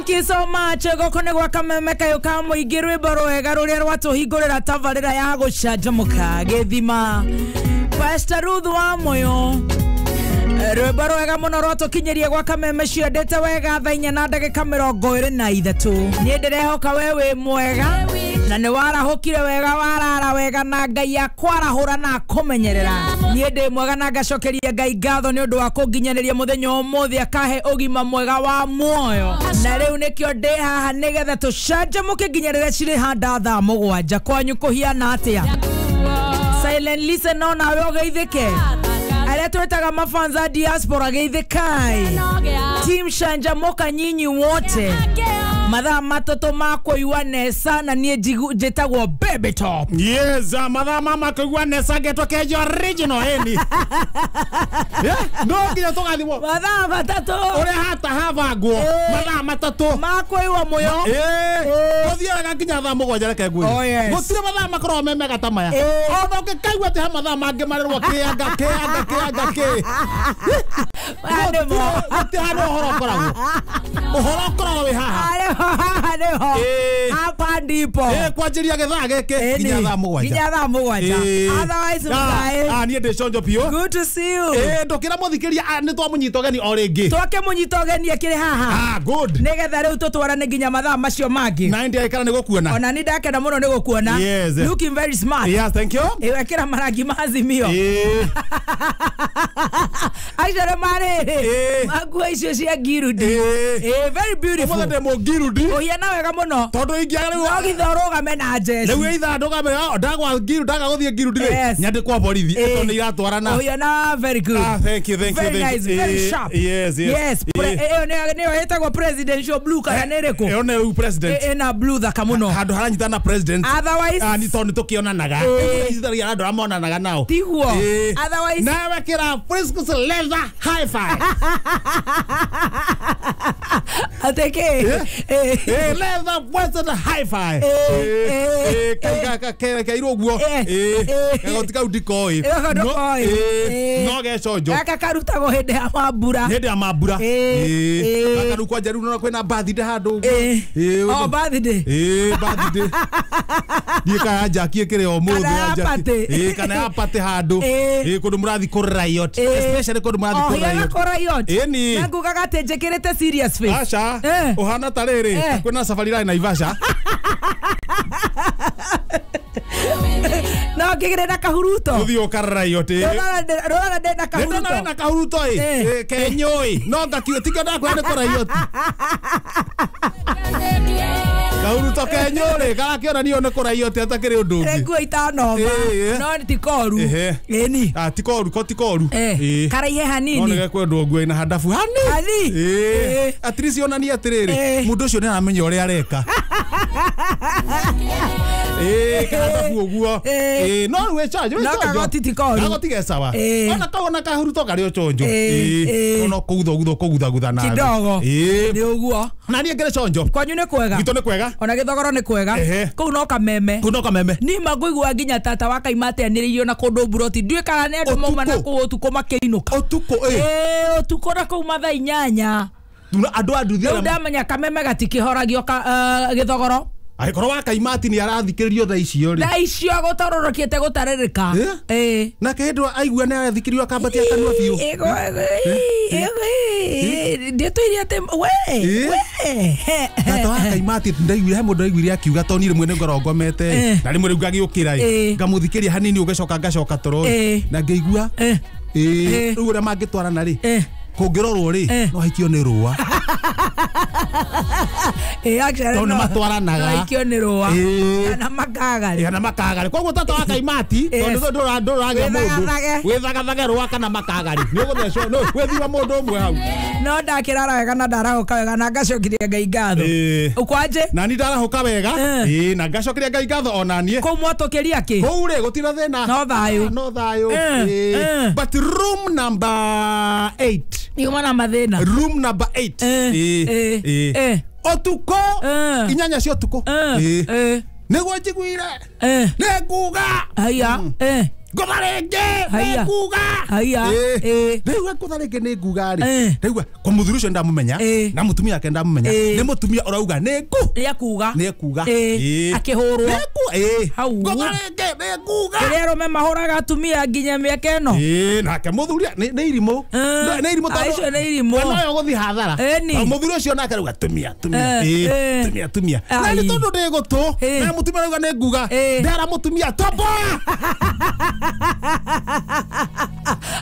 You so much goko nĩ gwa kameme kayũ ka mũingĩ rwĩmbo rwega rũrĩa rwatũhingũrĩra tabarĩra ya gũcanjamũka gĩthima Pastor Ruth wa Moyo rwĩmbo rwega mũno rwatũkinyĩrie gwa kameme ciendete wega thaa inya na ndagĩka 23. Niĩ ndĩrehoka we wĩ mwega na nĩ warahũkire wega warara wega na Ngai akwarahũra na akũmenyerera. Niĩ ndĩ mwega na ngacokeria Ngai ngatho nĩ ũndũ wa kũnginyanĩria mũthenya ũmũthĩ akahe ũgima mwega wa muoyo. Na rĩu nĩkĩo ndĩ haha nĩgetha tũcanjamũke nginya rĩrĩa cirĩ handa thaa 7. Kwanyu kũhiana atĩa? Silent listen no nawe ũgeithĩke. Arĩa twĩtaga mafanza diaspora geithĩkai. Team Canjamũka nyinyi wote. Mathaa matatũ ma kũigua nesa na niĩ njĩtagwo Baby Top. Yes, mathaa ma kũigua nesa ngetwo Kejo original ĩni. No nginya tũgathimwo. Mathaa matatũ. Ũrĩa hata habangwo. Mathaa matatũ. Ma kũigua mũyo. Tũthiĩ wega nginya thaa 7 reke ngwĩre. Gũtirĩ mathaa makoragwo me mega ta maya. Ona ũngĩkaigua atĩ he mathaa mangĩ marerwo kĩanga kĩanga kĩanga kĩ. Gũtirĩ handũ ũhoro ũkoragwo. Ũhoro ũkoragwo wĩ haha. Hapa ndipo. Kwanjĩria gĩthaa gĩkĩ nginya thaa 7. Nginya thaa 7. Otherwise mthae. Niĩ ndĩ conjo biũ. Good to see you. Ndũkĩra mũthikĩria nĩ twamũnyita ũgeni o rĩngĩ. Twakĩmũnyita ũgeni akĩrĩ haha. Good. Nĩgetha rĩu tũtwarane nginya mathaa macio mangĩ. Na ndiaikara nĩ gũkuona. Ona nĩ ndakena mũno nĩ gũkuona. Yes. Looking very smart. Yes, thank you. Wekĩra marangi ma Azimio. Actually marĩ maguo icio cia Ngirudi. Very beautiful. Ũmũthĩ ndĩ mũngirudi. Ũhiana wega mũno. Tondũ ingĩaga rĩu no githe ũrũgame na njeci. Rĩu ithaa ndũgame ndagwa Ngirudi ndaga gũthiĩ Ngirudi rĩ nyandĩkwo borithi tondũ nĩ iratwarana. Ũhiana very good. Thank you, thank you. Very nice, very sharp. Yes, yes. Yes. Ĩyo nĩyo ĩtagwo presidential blue kana nĩ ĩrĩkũ? Ĩyo nĩ rĩu president. Ĩna blue thaka mũno. Handũ haranyitana na president. Otherwise nĩ tondũ nĩtũkĩonanaga. Andũ arĩa monanaga nao. Tiguo. Otherwise nawe kĩra Frisco leather hi-fi. Ateke. Leather western hi-fi. Kairwo guo. Gagoti kau ndikoĩ. No geconjo. Gaka karutagwo hĩndĩ ya mambura. Hĩndĩ ya mambura. Gaka rĩu kwanja rĩu no kwĩna birthday handũ ũguo. Oh, birthday. Birthday. Ndiĩ kana ya Jackie ĩkĩrĩ o mũthĩ ya Jackie. Kana ya party handũ. Kũndũ mũrathiĩ kũ riot. Especially kũndũ mũrathiĩ kũ riot. Kũ riot. Ĩni. Na ngugaga atĩ njĩkĩrĩte serious face. Aca. Ũhana ta rĩrĩ kwĩna safari line Naivasha. No ngĩgĩre na kahuruto. Ũthiĩ ũkarriot. Rora ndĩ na kahuruto. Ndĩ na kahuruto ĩ. Kenyũĩ. No ngakiuga tiga ndakwĩra nĩ kũ riot. Kahuruto kenyũrĩ karakĩonanio nĩ kũ riot atakĩrĩ ũndũ ũngĩ. Nguo itanoma. No ti koru. Ĩni. Ti koru ko ti koru. Karaihe hanini. No nĩgekwendwo nguo ĩna handabu hani. Hani. At least onanie atĩrĩrĩ mũndũ ũcio nĩaramenya ũrĩa areka. Kahandabu ũguo. No rĩu ĩcanjo. No kagoti ti koru. Kagoti ge sawa. Ona kau ona kahuruto karĩ o chonjo. Ono kũguthogutho kũguthagutha nawe. Kidogo. Nĩ ũguo. Na niĩ ngĩrĩ conjo. Kwanyu nĩ kwega. Gwitũ nĩ kwega. Ona gĩthogoro nĩ kwega. Kũu no kameme. Kũu no kameme. Niĩ ma ngũigua nginya tata wa Kaima ateanĩrĩirio na kũndũ mburoti. Ndiũĩ kana nĩ andũ mauma na kũu ũtukũ makĩinũka. Ũtukũ Ũtukũ na kũu mathaa 8. Andũ a nduthi. Rĩu ndamenya kameme gatikĩhoragio gĩthogoro. Angĩkorwo wa Kaimati nĩ arathikĩrĩrio thaa icio rĩ. Thaa icio gũtororokĩte gũtarĩrĩka. Nake hĩndĩ aigua nĩ arathikĩrĩrio akambatia kanua biũ. Ndĩtwĩire atĩ we. Tata wa Kaimati ndaiguire he mũndũ aiguire akiuga tondũ niĩ rĩmwe nĩngoragwo ngomete na rĩmwe rĩu ngagĩũkĩra ĩ ngamũthikĩria hanini ũgacoka ngacoka toro na ngĩigua rĩu ũrĩa mangĩtwarana rĩ kũngĩrorwo rĩ no haikio nĩ rũa. Actually tondũ nĩmatwaranaga. Haikio nĩ rũa. Kana makagarĩ. Kana makagarĩ. Koguo tata wa Kaimati tondũ ndũragĩa mũndũ wĩthagathage rũa kana makagarĩ. Nĩ ũgũthecwo wĩthima mũndũ ũmwe hau. No ndakĩrara wega na ndarahũka wega na ngacokeria Ngai ngatho. Ũkwanje? Na niĩ ndarahũka wega. Na ngacokeria Ngai ngatho ona niĩ. Kũu mwatũkĩria kĩ? Kũu rĩ gũtirĩ thĩna. No thayũ. No thayũ. But room number 8. Yuma na mathĩna. Room number 8. Ũtukũ inyanya cia ũtukũ. Nĩguo njiguire. Nĩ nguga. Haya. Ngũtha rĩngĩ Haiya. nĩ nguga. Haiya. Ĩĩ. Ndaigua ngũtha rĩngĩ nĩ nguga rĩ. Ndaigua kwa mũthuri ũcio ndamũmenya Ĩĩ. na mũtumia wake ndamũmenya. Ĩĩ. Nĩ mũtumia ũrauga nĩ ngu. Nĩekuga. Nĩ ekuga. Ĩĩ. Ĩĩ. Akĩhũrwo. Nĩ ngu. Ĩĩ. Hau. Ngũtha rĩngĩ nĩ nguga. Kĩrĩa arũme mahũraga atumia nginya mĩaka ĩno. Ĩĩ, nake mũthuri nĩ irimũ. Nĩ irimũ Ah, icio nĩ irimũ. We noyo gũthiĩ hathara. Ĩni. Na mũthuri ũcio nake rauga tumia tumia. Eh, Ĩĩ, eh. tumia tumia. Na Ai. nĩ tondũ ndĩ gũtũ. Ĩĩ. Na mũtumia rauga nĩ nguga. Ĩĩ. Ndera mũtumia toboa.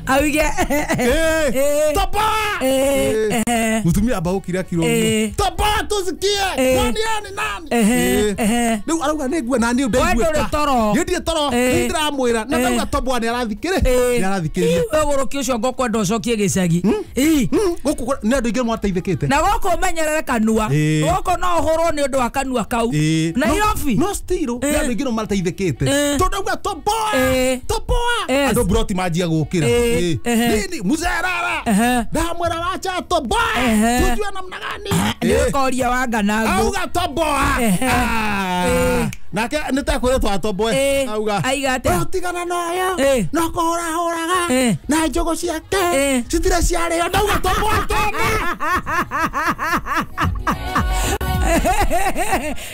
Auge. Ĩĩ. Ĩĩ. Toboa. Ĩĩ. Ĩĩ. Ehe. Mũtumia amba ũkire akirwo Ĩĩ. ũguo. Toboa tusikie. Ĩĩ. Kwani yeye ni nani? Ehe, Ĩĩ. ehe. Rĩu arauga nĩ ngua na niĩ We ndaiguĩka. ndũrĩ toro. Niĩ ndirĩ toro. Ĩĩ. Nĩ ndĩramwĩra. Na Ĩĩ. ndauga toboa nĩ arathikĩrĩ. Ĩĩ. Nĩ arathikĩrĩria. Ĩ, we ũgũrũki ũcio ngũkwenda ũcokie gĩcagi. Ĩ. Gũkũ nĩ andũ aingĩ mwateithĩkĩte. Na gũkũ ũmenyerere kanua. Ĩĩ. Gũkũ no ũhũrwo nĩ ũndũ wa kanua kau. Ĩĩ. Nairobi. No still nĩ Ĩĩ. andũ aingĩ no mateithĩkĩte. Ĩĩ. Tondũ ndauga toboa. Ĩĩ. Toboa. Yes. Andũ mburoti manjia gũkĩra. Ĩĩ. Ĩĩ. Ehe. Nini mzerara. Ehe. Ndamwĩra wacha toboa. Ehe. Tujue namna gani. Nĩ Ĩĩ. ũkoria wa nganangũ. Auga toboa. Ehe. Ah. Ĩĩ. Nake nĩ tekwĩrwo twatoboe. Ĩĩ. Auga. Aiga atĩa? "We tigana nayo. Ĩĩ. No kũhũrahũraga. Ĩĩ. Na njũgũ ciake. Ĩĩ. Citirĩ ciarĩo. Ndauga toboa toboa.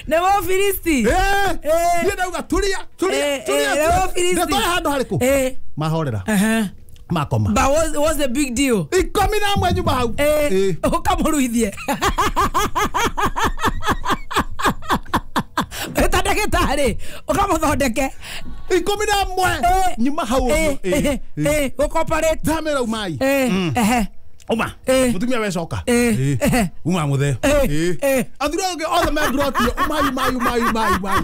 Nĩ Mũfilisti. Ĩĩ. Ĩĩ. Niĩ ndauga turia turia Ĩĩ, turia. ĩĩ, nĩ Mũfilisti. Ndetoe handũ harĩkũ? Ĩĩ. Mahorera. Ehe. Makoma. But what's the big deal? 11 nyuma hau. Ĩĩ. Ĩĩ. Ũkamũruithie. Wĩ ta ndagĩtarĩ ũkamũthondeke. 11 Ĩĩ. nyuma hau Ĩĩ, ũguo. Ĩĩ. ĩĩ, ĩĩ, gũcooperate. Ndamĩra umai. Ĩĩ, ehe. Uma. Ĩĩ. Mũtumia we coka. Ĩĩ. Ĩĩ. Ehe. Uma mũthee. Ĩĩ. Ĩĩ. Ĩĩ. Athuri angĩ othe me mburoti umai umai umai umai umai.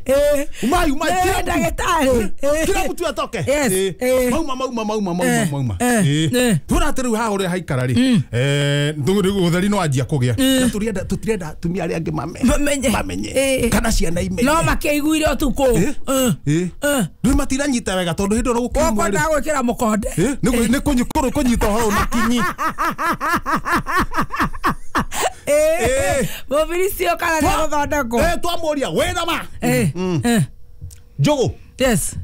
Ĩĩ. Umai umai. Ĩĩ, Kila mtu. ndagĩtarĩ. Ĩĩ. Kila mtu atoke. Yes. Ĩĩ. Ĩĩ. Mauma mauma mauma mauma Ĩĩ. mauma. Ĩĩ. Ĩĩ. Ĩĩ. Tuona atĩ rĩu haha ũrĩa haikara rĩ. Ũtheri no anjia kũgĩa. Na tũtirenda atumia arĩa angĩ Mamenye. mamenye. Ĩĩ. Kana ciana imenye. No makĩiguire ũtukũ. Ĩĩ. Ĩĩ. Ĩĩ. Ĩĩ. Rĩu matiranyita wega tondũ hĩndĩ ĩyo gũkiumwo rĩ. Ũkwenda gwĩkĩra mũkonde. Ĩĩ, nĩ kũnyita ũhoro na kinyi. Ĩĩ. Ĩĩ. Mũfilisti ũyũ kana nĩegũthondekwo. Twamũria wĩna ma. Ĩĩ. Ĩĩ. Njũgũ Yes.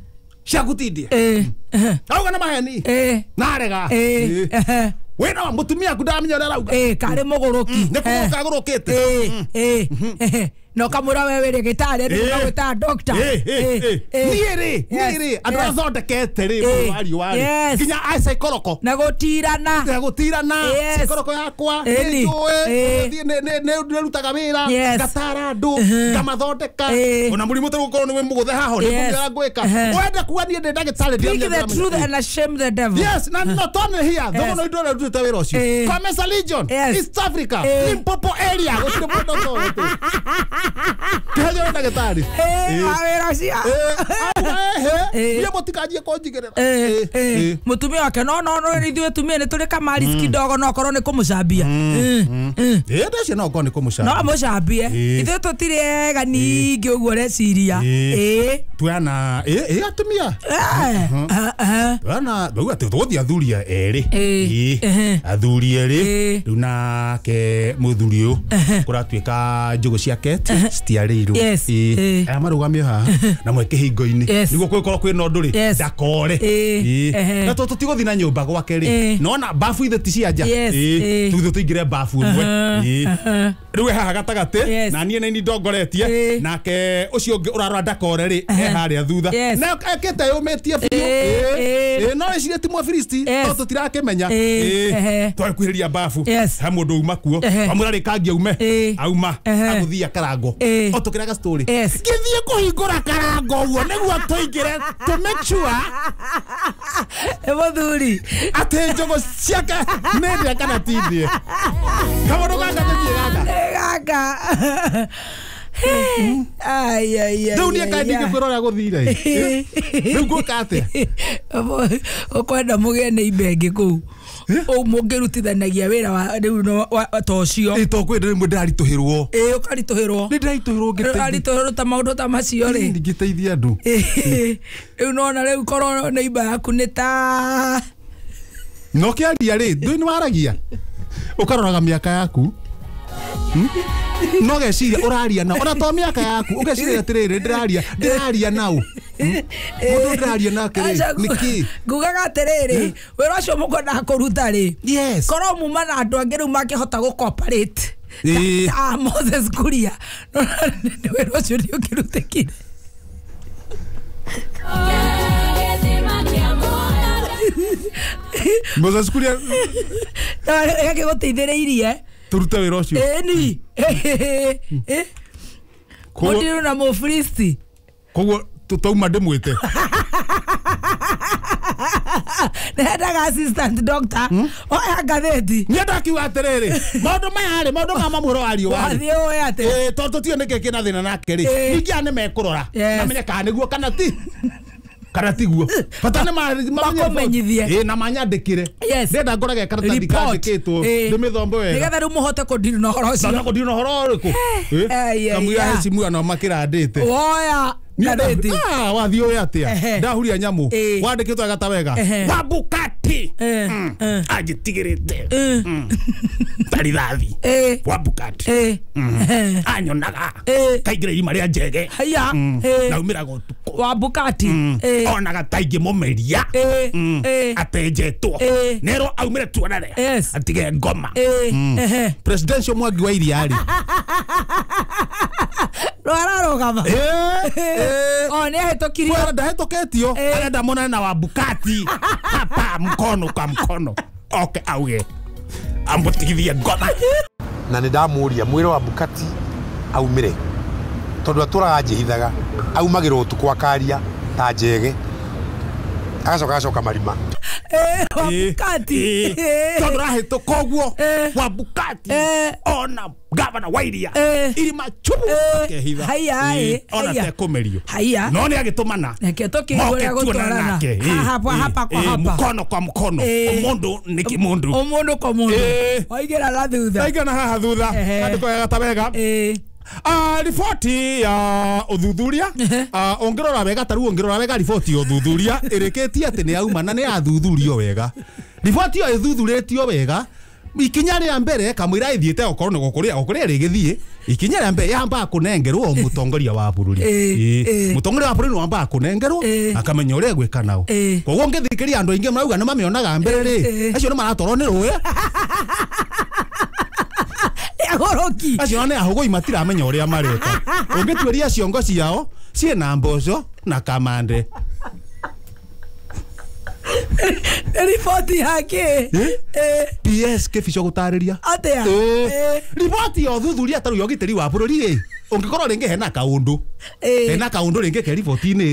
ciaku tindie. Ĩĩ. Ehe. Auga na maheni. Ĩĩ. Narega. Ĩĩ. Ehe. Wĩna ma mũtumia aku ndamenya ũrĩa arauga. Ĩĩ, karĩ mũgũrũki. Nĩ kũgũrũka agũrũkĩte. Ĩĩ. Ĩĩ. Ehe. Na ũkamwĩra we wĩ ndagĩtarĩ, Ĩĩ. ũkamwĩtaga doctor. Ĩĩ, ĩĩ, Ĩĩ. ĩĩ. Ĩĩ. Niĩ rĩ, Yes. niĩ rĩ, andũ Yes. arĩa thondekete rĩ, Ĩĩ. mũndũ wa riũa rĩ, Yes. nginya a psychologo. Na gũtirana. Na gũtirana Yes. psychologo yakwa Ĩni. nĩ njũĩ Ĩĩ. nĩ- nĩ- nĩ nĩrutaga wĩra Yes. ngatara andũ ngamathondeka Ĩĩ. ona mũrimũ tarĩ gũkorwo nĩ wĩ mũgũthe haha nĩ Yes. ngũmwĩra ngwĩka Ehe. wenda kuga niĩ ndĩ ndagĩtarĩ Speak ndiramenya the ndĩramenya. truth and shame the devil. Yes, na not only here. Thogo no ndore ndute wĩra ũcio. Ĩĩ. Comesa Legion, Yes. East Africa, Ĩĩ. Limpopo area, gũtirĩ mũndũ ũtoĩ. Kĩhenyo nĩ ndagĩtarĩ. Ĩĩ, wawĩra ũcio. Auga ehe, Ĩĩ. niĩ mũtikanjie kũnjigĩrĩra. Ĩĩ, Ĩĩ, ĩĩ. ĩĩ. Mũtumia wake no no no ithuĩ atumia nĩ tũrĩ kamarici kidogo no korwo nĩ kũmũcambia. Ĩĩ, ĩĩ. Ĩĩ, ndacio no ngorwo nĩ kũmũcambia. No amũcambie. Ĩĩ. Ithuĩ tũtirĩ ega ningĩ ũguo ũreciria. Ĩĩ. Ĩĩ. Tuana, ĩĩ, ĩĩ, atumia. Eh, eh, Tuana, ndauga atĩ tũgũthiĩ athuri erĩ. Ĩĩ. Ĩĩ. Ehe. Athuri erĩ. Ĩĩ. Rĩu nake mũthuri ũyũ kũratuĩka njũgũ ciake citiarĩirwo. Yes. Ĩĩ. Ĩĩ. Aya marũgamio haha na mwe kĩhingo-inĩ Yes. nĩguo kũngĩkorwo kwĩna ũndũ rĩ Yes. ndakore. Ĩĩ. Ĩĩ. Ehe. Na tondũ tũtigũthiĩ na nyũmba gwake rĩ Ĩĩ. nona bafu ithe ti cia nja. Yes. Ĩĩ. Ĩĩ. Tũgũthiĩ tũingĩre bafu ĩmwe. Ĩĩ. Rĩu e haha gatagatĩ Yes. na niĩ nĩ ndongoretie Ĩĩ. nake ũcio ũngĩ ũrarora ndakore rĩ e harĩa thutha Yes. na ekĩte yũmĩtie biũ. Ĩĩ. Ĩĩ. Ĩĩ. Ĩĩ, no ĩcirie ti Mũfilisti Yes. no tũtirakĩmenya. Ĩĩ. Ĩĩ. Ehe. Twagĩkuhĩrĩria bafu Yes. he mũndũ uma kuo Ehe. wamwĩra rĩkangi aume Ĩĩ. auma Ehe. agũthiĩ akarango Ĩĩ. o tũkĩraga story Yes. ngĩthiĩ kũhingũra karango ũguo nĩguo tũingĩre to make sure Ĩ, mũthuri. atĩ njũgũ ciake nĩ ndĩe kana ti ndĩe kaũndũ gaka tũthiĩ gaka Ĩ, gaka. Ai, ai, ai, rĩu niĩ ai, kaĩ ai. ndingĩkwĩra ũrĩa gũthire rĩu ngwĩka atĩa Ũkwenda mũgĩe nĩ imbengĩ kũu ũũ mũngĩrutithanagia wĩra wa rĩu no- ta ũcio. Ĩ, to kwĩ rĩmwe ndĩraritũhĩrwo Ĩ, ũkaritũhĩrwo. nĩ ndĩraritũhĩrwo ngĩteithia Aritũhĩrwo ta maũndũ ta macio rĩ. ngĩteithia andũ Ĩ, rĩu nona rĩu korwo nĩ imba yaku nĩ ta no kĩaria rĩ ndũĩ nĩ waragia ũkaroraga mĩaka yaku no geciria ũraria nao ona to mĩaka yaku ũgeciria atĩrĩrĩ ndĩraria nao Mundu ndiraria nake ri niki ngugaga atiriri wira ucio mukwendaga kuruta ri yes korwo muma na andu angi riu makihota gu cooperate ta Moses Kuria wira ucio ni ukirutikire. Moses Kuria agiguteithĩrĩirie turute wira ucio ĩni mũndiru na mũfilisti koguo tutauma ndimwite nendaga assistant doctor oya ngathĩti niĩ ndakiuga atĩrĩrĩ maũndũ maya rĩ maũndũ ma mamũhoro wa riũa wathiĩ ũĩ atĩ tondũ tũtiũĩ nĩkĩ kĩna thĩna nake rĩ ningĩ aya nĩmekũrora mamenye kana nĩguo kana ti kana tiguo bata nĩ makumenyithie na manyandĩkĩre ndenda ngorage karatathi kandĩkĩtwo ndĩmĩthombe wega nĩgetha rĩu mũhote kũndiri na ũhoro ũcio na kũndiri na ũhoro ũrĩkũ kamũira hecimu no makĩrandĩte woya ngathĩti wathiĩ ũĩ atĩa ndahuria nyamũ wandĩkĩtwo wega ta wega Wabukati anjĩtigĩrĩte ta rithathi Wabukati anyonaga kaingĩra irima rĩa njege naumĩraga ũtukũ Wabukati onaga ta ingĩmũmeria atenjetwo nerwo aumĩre tuonane atige ngoma presidential Mwangi wa Iria rĩ rwararũgama o nĩ ahĩtũkirio ndahĩtũkĩtio arenda monane na Wabukati hapa mkono kwa mkono oke auge amũtigithie ngoma na nĩ ndamũria mwĩre Wabukati aumĩre tondũ atũraga njĩhithaga aumagĩrwo ũtukũ akaria ta njege agacoka agacoka marima Wabukati tondũ rahĩtũka ũguo Wabukati ona gavana wa Iria irima chubu akehitha ona tekũmerio no nĩ agĩtũmana reke tũkĩigue ũrĩa gũtwarana hapa hapa kwa hapa mkono kwa mkono ũmũndũ nĩ kĩmũndũ ũmũndũ kwa mũndũ waigĩra na thutha waigĩra na haha thutha andĩko wega ta wega riboti ya uthuthuria ungirora wega taru ungirora wega riboti ya uthuthuria irikitie ati ni yauma na ni yathuthurio wega riboti yo ithuthuritio wega ikinya ria mbere kamwira ithiite okorwo ni gukuria gukuria rigithie ikinya ria mbere yamba kunengerwo mutongoria wa bururi mutongoria wa bururi wamba kunengerwo akamenya uria gwika nao koguo ngithikiria andu aingi marauga ni mamionaga mbere ri acio ni maratorwo ni rui agoroki acio nĩ ahũgũi matiramenya ũrĩa mareka ũngĩtuĩria ciongo ciao ciĩna mboco na kamande riboti yake PS Kĩbico gũtarĩria atĩa riboti ya ũthuthuria tarĩu ya ũgitĩri wa bũrũri ĩ ũngĩkorwo rĩngĩ hena kaũndũ hena kaũndũ rĩngĩ ke riboti-inĩ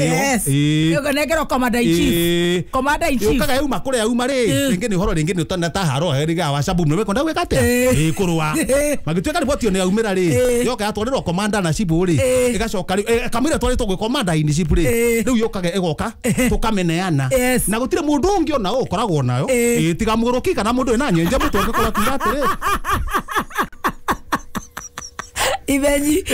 ĩyo ĩyo commander in chief commander in chief ũkaga yauma kũrĩa yauma rĩ rĩngĩ nĩ ũhoro rĩngĩ nĩ ta haro rĩngĩ wa Shabu nĩ wekũnda gwĩka atĩa kũrũa magĩtuĩka riboti ĩyo nĩ yaumĩra rĩ yoka yatwarĩrwo commander na chief rĩ ĩgacoka rĩu kamũira twarĩtwo gwĩ commander in chief rĩ rĩu yũkaga ĩgoka tũkamĩneana na gũtirĩ mũndũ ũngĩ ona ũkoragwo nayo tiga mũgũrũki kana mũndũ wĩna nyenje mũtwe ũngĩkorwo akiuga atĩrĩ imenyi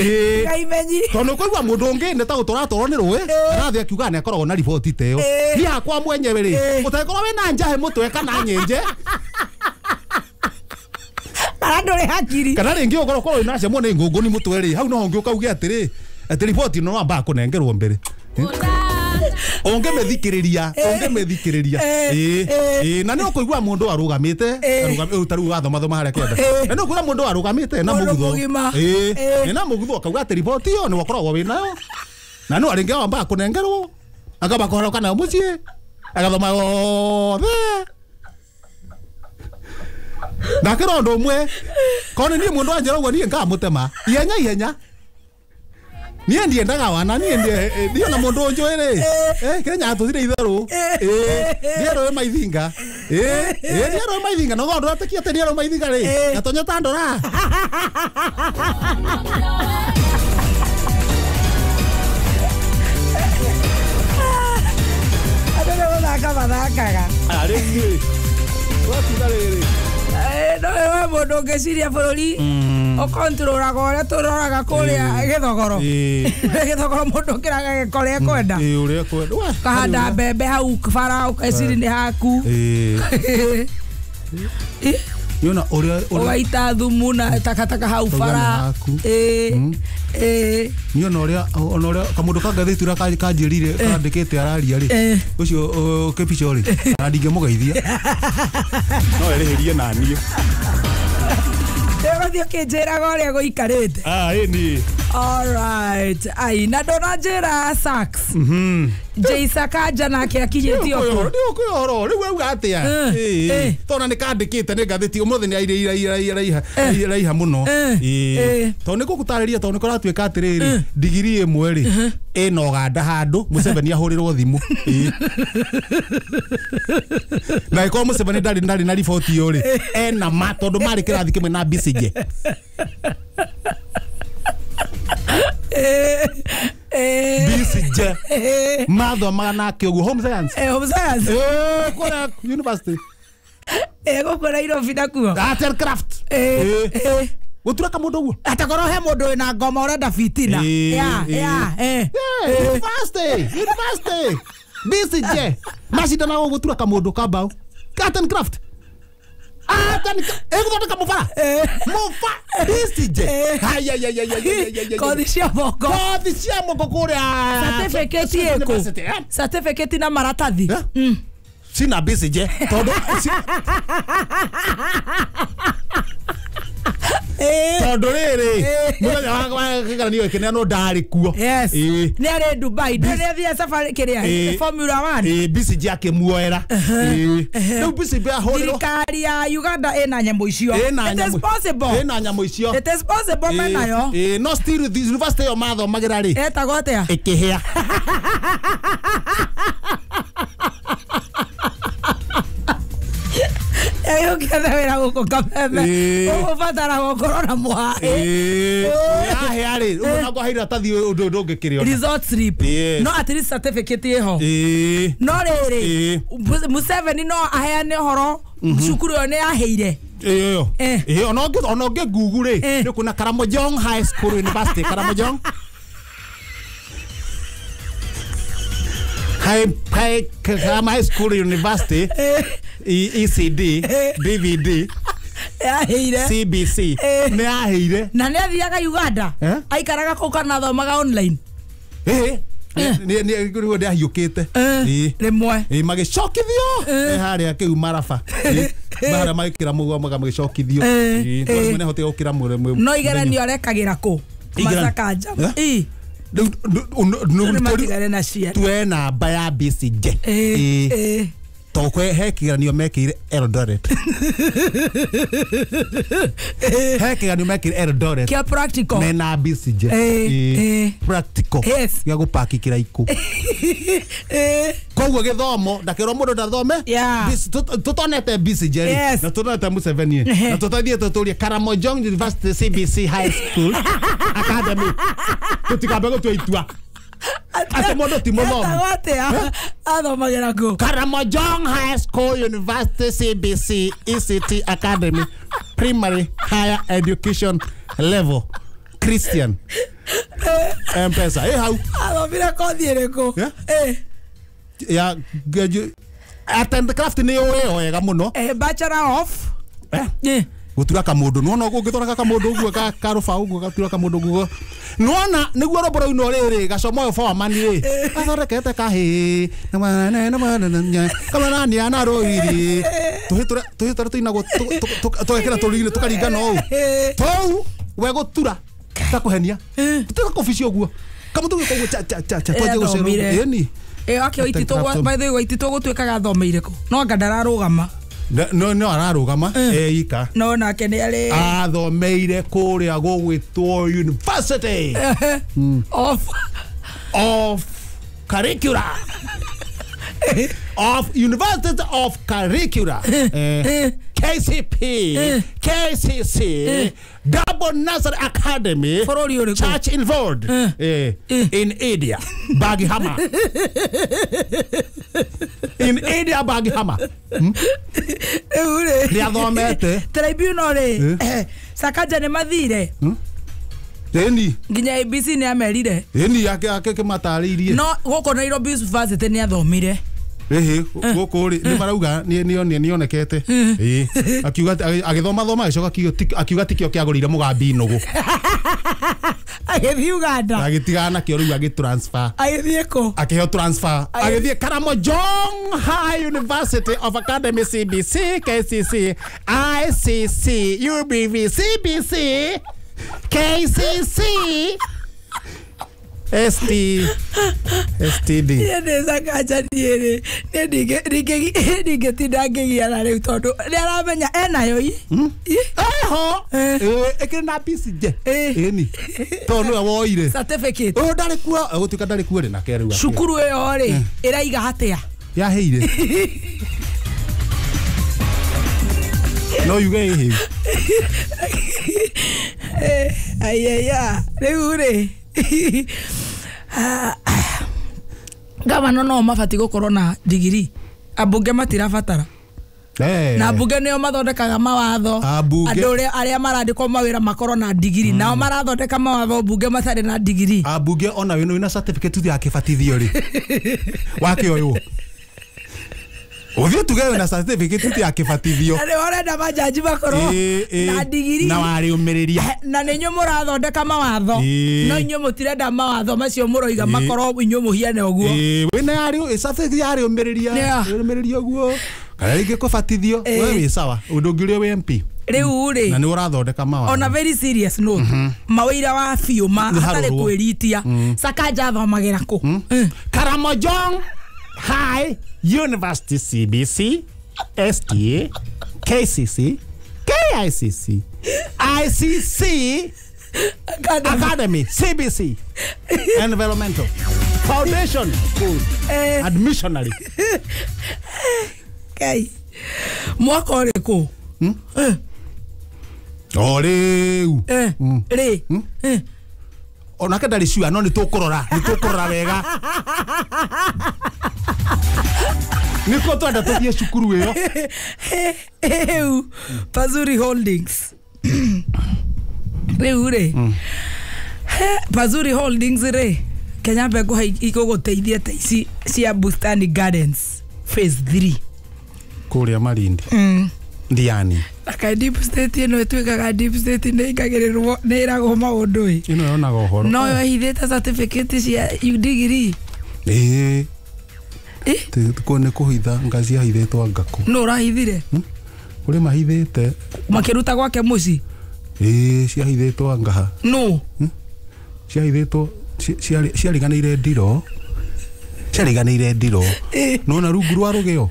imenyi tondu kuigua mundu ungi ni ta gutũratwarwo nĩ rũĩ arathi akiuga nĩ akoragwo na riboti ta ĩyo niĩ hakwa mwenyewe rĩ ũtangĩkorwo wĩna njahe mũtwe kana nyenje kana ndũrĩ hakiri kana rĩngĩ ũkorwo korwo wĩna cemwo nĩ ngũngũni mũtwe rĩ hau no ũngĩ ũkauge atĩrĩ atĩ riboti ĩno wambaga kũnengerwo mbere ũngĩmĩthikĩrĩria ũngĩmĩthikĩrĩria na nĩ ũkũigua mũndũ arũgamĩte ta rĩu wathomathoma harĩa kĩanda na nĩ ũkũigua mũndũ arũgamĩte na mũgutho na mũgutho akauga atĩ riboti ĩyo nĩ wakoragwo wĩ nayo na no rĩngĩ wambaga kũnengerwo akamba kũhoroka nayo mũciĩ agathoma yothe ndakĩra ũndũ ũmwe korwo nĩ niĩ mũndũ anjĩra ũguo niĩ ngamũtema ihenya ihenya niĩ ndiendaga wana niĩ ndiĩ ona mũndũ ũnjũĩ rĩ Kenya tũthire itherũ ndiĩ rũĩ maithinga ndiĩ rũĩ maithinga no ndũratekia atĩ ndiĩ rũĩ maithinga rĩ gatonya ta ndora andũ nĩ gũthaka mathakaga rĩu wakiuga rĩrĩ no we mũndũ ũngĩciria bũrũri ũkontroraga ũrĩa tũroraga kũrĩa gĩthogoro gĩthogoro mũndũ ũkĩraga gĩko ũrĩa ekwenda ũkahanda mbembe hau bara ũkeciri nĩ haku Niona uria ugaita thumu na takataka hau bara. Niona uria ona uria kamundu ka ngathĩti uria kanjĩrire kandĩkĩte araria rĩ ucio kĩbico rĩ na ndingĩmũgeithia no erĩhĩrie na niĩ. Ndĩgũthiĩ ũkĩnjĩraga ũrĩa gũikarĩte. Ĩni. All right. Ai na ndona njĩra sax. Jay Sakaja nake akinyĩtie ũkũ. Ndĩũkũ ũhoro rĩu auga atĩa? Tondũ nĩ kandĩkĩte nĩ ngathĩti ũmũthĩ nĩ iraiha mũno. Tondũ nĩ gũgũtarĩria tondũ nĩ kũratuĩka atĩrĩrĩ ndigiri ĩmwe rĩ ĩna Ũganda handũ Museveni ahũrĩrwo thimũ. Na ĩkorwo Museveni ndarĩ na riboti ĩyo rĩ ena ma tondũ marĩ kĩrathi kĩmwe na Besigye. Besigye mathomaga nake ũguo home science. Home science. Kũrĩa university. Gũkũ Nairobi nakuo. Art and craft. Gũtura kamũndũ ũguo. Atakorwo he mũndũ wĩna ngoma ũrenda fitina. University. Besigye macindanaga gũtura kamũndũ ka mbaũ. Art and craft. Ĩgũthondeka mũbara. Mũba Besigye. Kothi cia moko. Kothi cia moko kũrĩa. Certificate ĩkũ. Certificate na maratathi. Sina Besigye tondũ tondũ rĩrĩ mũthenya wa kĩgeranio gĩkĩ ndarĩ kuo. Yes. Nĩ arĩ Dubai. Nĩ athiĩ safari kĩrĩa Formula 1. Besigye akĩmuoera. Rĩu Besigye ahũrĩrwo. Thirikari ya Uganda ĩna nyamũ icio. It is possible. Ĩna nyamũ icio. It is possible menayo. No still the university ĩyo mathomagĩra rĩ. Ĩtagwo atĩa? Ĩkĩhĩa. Ũkĩetha wĩra gũkũ Kameme ũgũbatara gũkorwo na mũhaĩ. Yahĩa rĩ ũguo naguo he iratathi ũndũ ndũngĩkĩrĩona. Result slip. No at least certificate ĩho. No rĩrĩ Museveni no aheane ũhoro cukuru ĩyo nĩ yahĩire. Ĩyo. Ona ũngĩ Google rĩ nĩ kuna Karamojong High School University. Karamojong High School University ECD DVD CBC nĩ yahĩire. Na nĩ athiaga Uganda aikaraga kũu kana athomaga online. Nĩ ndĩahiũkĩte rĩmwe magĩcokithio harĩa kĩu maraba harĩa magĩkĩra mũgwa magĩcokithio nĩ hotire gũkĩra mũremwe. No igeranio arekagĩra kũ Masakaja? Tuwe namba ya Besigye. Tokwe he kĩgeranio mekĩire Eldoret. He kĩgeranio mekĩire Eldoret. Kĩa practical. Mena Besigye. Practical. Gĩa gũpaki kĩraikũ. Koguo gĩthomo ndakĩrwo mũndũ ndathome. Tũtonete Besigye rĩ na tũtonete Museveni na tũtathiĩte tũrie Karamojong University CBC High School Academy. Tũtikambe gũtua itua. Atĩ mũndũ ti mũthomu. Athomagĩra kũ? Karamojong High School University CBC ECT Academy Primary Higher Education Level Christian M-Pesa. Hau. Athomire kothi ĩrĩkũ? Ya Art and craft nĩ ũĩ wega mũno. Bachelor of Gũtura kamũndũ nĩwona ũngĩthondeka kamũndũ ũguo karũbaũ ũguo gatura kamũndũ ũguo nĩwona nĩguo rwĩmbo rũinwo rĩrĩ gacomo ũyũ foreman rĩ athondekete kahĩ kamanania na rũiri tũhĩ tũrĩa tũinagwo tũgekĩra tũrũri-inĩ tũkaringana ũũ tũu we gũtura takũhenia tũtuĩka kũbici ũguo kamũndũ gĩka ũguo cha cha cha cha twanjie gũcerwo ĩni. Ake Waititũ by the way Waititũ gũtuĩkaga athomeire kũ no anga ndararũgama. No ararũgama eika. No nake nĩ arĩ athomeire kũrĩa gũgwĩtwo University of Curricula of University of Curricula KCP KCC Double Nursery Academy Church involved in India Bagihama in India Bagihama nĩ athomete tribunal rĩ Sakaja nĩ mathire Eni nginya ABC nĩ amerire eni yake ake kĩmatarĩirie no gũkũ Nairobi University nĩ athomire Ĩhĩ gũkũ rĩ nĩ marauga nĩonekete. Ĩĩ akiuga agĩthoma thoma agĩcoka akiuga tikĩo kĩagũrĩire mũgambi nũgũ. Agĩthiĩ Uganda. Agĩtigana nakĩo rĩu agĩtransfer. Agĩthiĩ kũ? Akĩheo transfer. Agĩthiĩ Karamojong High University of Academy CBC KCC ICC UBV CBC KCC ST STD. Niĩ nĩ Sakaja niĩ rĩ niĩ ndingĩtinda ngĩgiana rĩu tondũ nĩ aramenya enayo i. Eho ĩkĩrĩ na PCJ. Ĩni tondũ nĩwe woire certificate. Ũyũ ndarĩ kuo gũtuĩka ndarĩ kuo rĩ nake rĩu. Cukuru ĩyo rĩ ĩraiga hatĩa? Yaheire. No yuge ĩhĩu. Ayaya rĩu rĩ gavana no mabatiĩ gũkorwo na digiri. Ambunge matirabatara. Na ambunge nĩo mathondekaga mawatho. Andũ arĩa marandĩkwo mawĩra makorwo na digiri. Nao marathondeka mawatho mbunge matarĩ na digiri. Ambunge ona wĩna certificate ya kĩbatithio rĩ wakĩoywo. Ũthiĩ tuge wĩna certificate ya kĩbatithio. Na nĩ ũrenda majaji makorwo na digiri. Na warĩũmĩrĩria. Na nĩ inyuĩ mũrathondeka mawatho. No inyuĩ mũtirenda mawatho macio mũroiga makorwo inyuĩ mũhiane ũguo. Wĩna yarĩ certificate yarĩũmĩrĩria. Ũrĩũmĩrĩria ũguo. Kana rĩngĩ kũbatithio we wĩ sawa. Ũndũ ũngĩ ũrĩa wĩ MP. Rĩu rĩ na nĩ ũrathondeka mawatho. On a very serious note, mawĩra wa biũ ma hatarĩ kwĩritia. Sakaja athomagĩra kũ? Karamojong High University CBC STA KCC KICC ICC Academy CBC Environmental Foundation School Admissionary. Kai mwaka ũrĩkũ? O rĩu rĩ onake ndarĩ sure no nĩ tũkũrora wega. Nĩkuo twenda tũthiĩ cukuru ĩyo. Rĩu Pazuri Holdings. Rĩu rĩ Pazuri Holdings rĩ Kenya Mbegũ igũgũteithia ta ici cia Bustani Gardens phase 3 kũrĩa Malindi. Ndiani. Aka deep state ĩno ĩtuĩkaga deep state nĩ ĩingagĩrĩrwo nĩ ĩragwo maũndũ ĩ. Ĩno yonaga ũhoro. No yohithĩte certificate cia degree. Ĩĩ. Nĩ kũhitha ngaci yahithĩtwo ngakũ. Nũ ũrahithire? Kũrĩ mahithĩte. Makĩruta gwake mũciĩ? Ĩĩ ciahithĩtwo ngaha. Nũ? Ciahithĩtwo ciariganĩire ndiro. Ciariganĩire ndiro. Nona rungu rwa rũgĩo.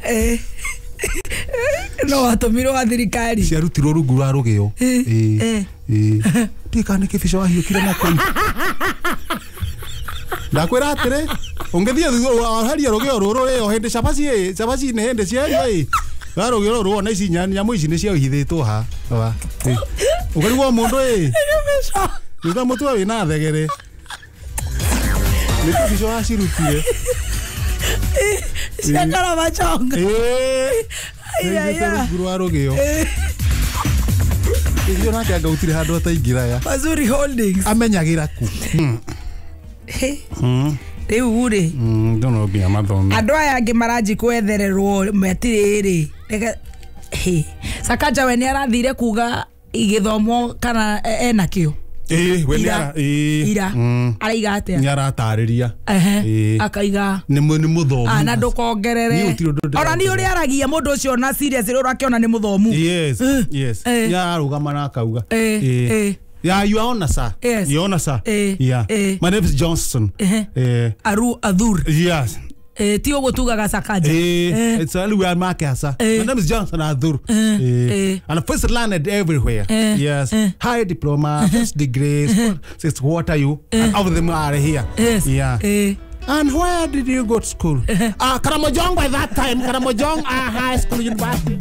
No watũmirwo wa thirikari. Ciarutirwo rungu rwa rũgĩo. Ĩĩ. Ndiũĩ kana nĩ kĩbico wahiũkire nakũu. Ndakwĩra atĩrĩ ũngĩthiĩ waherie rũgĩo rũrũ rĩ o hĩndĩ cabaci ĩ cabaci nĩ hĩndĩ cierio ĩ wa rũgĩo rũrũ wona ici nyamũ ici nĩ ciahithĩtwo ha. Ũkarigwo mũndũ ĩ nĩ mũtwe wĩna thegere. Nĩ kĩbico wacirutire. Cia Karamajong. Ĩĩ rungu rwa rũgĩo. Kĩbico nake anga gũtirĩ handũ ataingĩraga. Pazuri Holdings. Amenyagĩra ku. Rĩu rĩ no nginya mathome. Andũ aya angĩ maranji kwethererwo metirĩrĩ. Sakaja we nĩ arathire kuga igĩthomwo kana enakĩo. Ĩĩ we nĩ ara ira araiga atĩa? Nĩ aratarĩria. Akaiga nĩ mũthomu. Na ndũkongerere. Ona nĩ ũrĩa aragia mũndũ ũcio na serious rĩ ũrakĩona nĩ mũthomu. Yes yes. Nĩ ararũgama na akauga. Yeah, you are on, sir. Yes. You are on, sir. Yeah. My name is Johnson. Aru Adur. Yes. Ti ũgũtugaga Sakaja. It's only we are marking, sir. My name is Johnson Adur. And first learned everywhere. Yes. High diploma, first degrees. Six, what are you? And all of them are here. Yes. Yeah. And where did you go to school? Karamojong by that time. Karamojong High School University.